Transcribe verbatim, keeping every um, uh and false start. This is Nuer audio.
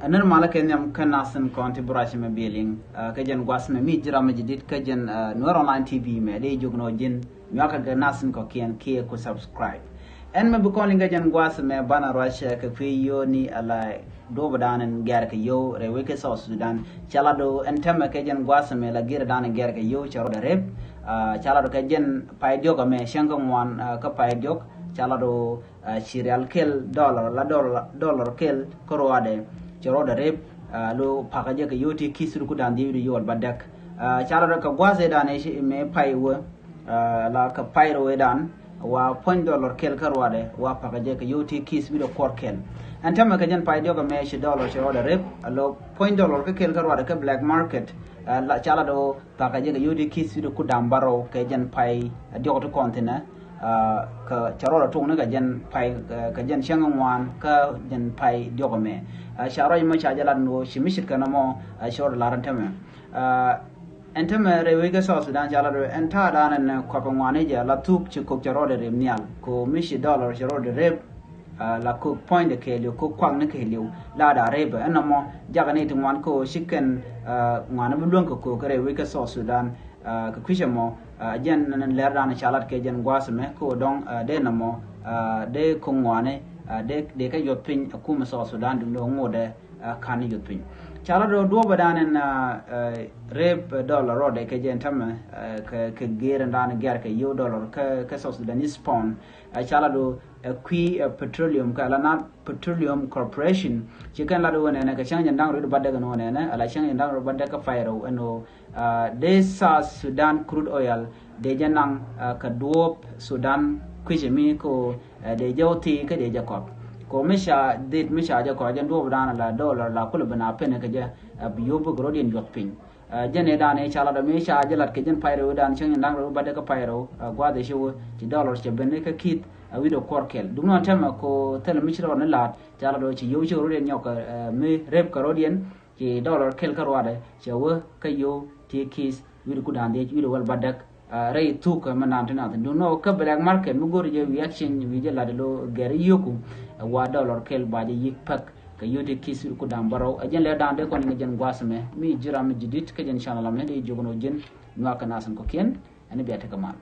Ɛn nɛr malä kɛ nhiam kä nasin kɔn ti bi ruac mɛ biɛ liŋ kä jɛn gua̱th mɛ mi ji̱ ram mɛ ji̱ dit kä jɛn Nuer Online T V mɛ dee jiök nɔ ji̱n nyuakä kɛ nasin kɔ̱kiɛn kiɛ ku subscribe. Ɛn mɛ bi kɔn liŋ kä jɛn gua̱th mɛ banɛ ruac kɛ kui̱ yio̱o̱ni ala duɔ̱ɔ̱pdan in gɛr kɛ yio̱w rɛy wec kä South Sudan. Ca lat ɣöö ɛn täämɛ kɛ jɛn gua̱th mɛ la gir dan in gɛr kɛ yio̱w cɛ rɔɔdɛ rep. Ca lat ɣöö kɛ jɛn pay diɔ̱k ɛmɛ cäŋ kä ŋuan kä pay diɔ̱k. Ca lat ɣöö ci rial kel dollar la dollar kel kä ruaadɛ cɛ rɔɔdɛ rep. Lo pakä jɛ kɛ yio̱w ti ki̱th ri kudan dhiec ri yio̱w al ba däk. Ca lat ɣöö kɛ gua̱th ëëdan mëë pay wä la kɛ pay rɛw ëëdan wa puɔ̱ny dollar kel kä ruaadɛ wa pakä jɛ kɛ yio̱w ti ki̱th wi̱cdɛ kuɔr kel. Ɛn täämɛ kɛ jɛn pay diɔ̱k ɛmɛ ci dollar ci rɔɔdɛ rep a lo puɔ̱ny dollar kä kel kä ruaadɛ kä black market. Ca lat ɣöö pakä jɛ kɛ yio̱w ti ki̱th wi̱cdɛ kudan bärɔw kɛ jɛn pay diɔ̱k ti kɔn thi̱nɛ. Kɛ ca rɔɔdɛ tuŋni kɛ jɛn pay kɛ jɛn cäŋ ŋuan kä jɛn pay diɔ̱k ɛmɛ. Ca ruac mɔ ca jɛ lat ni ɣöö ci mi ce̱tkɛ nɔmɔ ci rɔɔdɛ lar ɛn täämɛ. Ɛn täämɛ rɛy wec kä South Sudan ca lat ɣöö ɛn ta̱a̱dan ɛn kua̱pɛ ŋuani jɛ la thuk ci kok cɛ rɔɔdɛ rep nhial ko mi ci dollar cɛ rɔɔdɛ rep. La kok puɔ̱nydɛ kɛɛliw kok kuakni kɛɛliw la da rep ɛn nɔmɔ jakä ni ti ŋuan ko ci kɛn ŋuani bi luäŋ kɛ kok rɛy wec kä South Sudan. Kɛ kui̱cɛ mɔ jɛn lɛr dan ca lat kɛ jɛn gua̱a̱th mɛ ko dɔ̱ŋ dee nɔmɔ dee kok ŋuani dee kɛ yuɔth piny a kumɛ South Sudan duŋdɛ ŋotdɛ kan yuɔth piny. Ca lat ɣöö duɔ̱ɔ̱pɛ dan ɛn rep dollar rɔɔdɛ kɛ jɛn täämɛ kɛ geer ɛn dan gɛr kɛ yio̱w dollar kä South Sudanese pound. Ca lat ɣöö ɛ kui̱ ɛ petroleum kä ala na Petroleum Corporation ci kɛn lat ɣöö nɛnɛ kɛ cäŋ jɛn da̱ŋ rɛw wi̱cdɛ bädäk ɛn ɣöö nɛnɛ ala cäŋ jɛn da̱ŋ rɛw bädäk kä pay rɛw ɛn ɣöö dee South Sudan crude oil dee jɛ naŋ kɛ duɔ̱ɔ̱p Sudan kui̱cɛ mi ko dee jɛ wä thi̱i̱ kä dee jɛ kɔp. Ko mi ca dhit mi ca jɛ kɔp jɛn duɔ̱ɔ̱p dan la dollar la kulɛ bi na penɛ kɛ jɛ bi yio̱w bikɛ rɔ̱diɛn yuɔth piny. Jɛn ëëdan ëë ca lat ɔ mi ca jɛ lat kɛ jɛn pay rɛw ëëdan cäŋ jɛn da̱ŋ rɛw bädäk kä pay rɛw gua̱a̱th ëë ci wä ci dollar cɛ ben ni kä ki̱th wi̱cdɛ kuɔr kɛl duŋni ɣän täämɛ ko thilɛ mi ci rɔɔdɛ ni la̱a̱t. Ca lat ɔ ci yio̱w ci rɔ̱diɛn nyɔk mi rep kɛ rɔ̱diɛn ci dollar kel kä ruaadɛ cɛ wä kä yio̱w ti ki̱th wi̱cdɛ kudan dhiec wi̱cdɛ wäl bädäk. Rɛy thuk mɛ nan ti nath duŋni ɣän kä black market mi go̱r jɛ wi̱i̱ exchange wi̱i̱ jɛ lat lo gɛr yio̱ku wa dollar kel ba jɛ yi̱k päk kɛ yio̱w ti ki̱th wi̱cdɛ kudan bärɔw. Ɛ jɛn lɛr dan dee kɔn iŋɛ jɛn gua̱a̱th mɛ mi ji̱ ram mi ji̱ dit kä jɛn channel mɛ dee jiök nɔ ji̱n nyuakä nasin kɔ̱kiɛn. Ɛn bia tekɛ mal.